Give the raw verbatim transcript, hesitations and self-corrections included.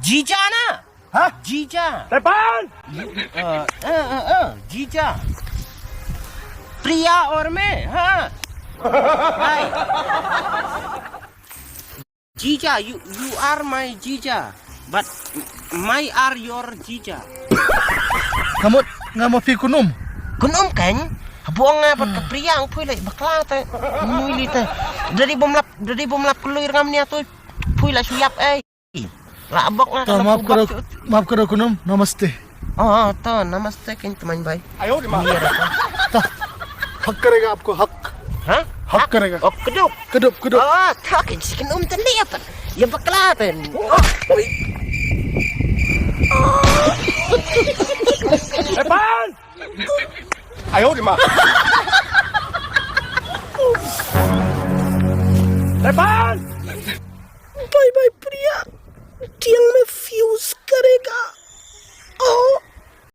Jija na. Ha? Jija. Tepan. Uh, uh, uh, uh, jija. Priya aur main, ha? Hai. Jija, you, you are my jija, but my are your jija. Nga mut, nga mut phi kynum. Kynum kan? Haba nga bad ka Priya, nga poi la bakla te. Mui li te. Dadi bym lap, dadi bym lap kloi rngam nia tu. Poi la shu ïap ei. La bok nga. To, maaf karo, maaf karo kynum. Namaste. Oh, to, namaste kan teman bhai. Ayo, di ma. Iya, dah. To. हक करेगा आपको, हक। हाँ? हक करेगा। Oh, keduk। Kedup, kedup। Oh, tak, kan si kynum tadi apa? Ya bakla ten। Tepan! Ayo, di ma. Tepan! Bye bye Priya. Tiang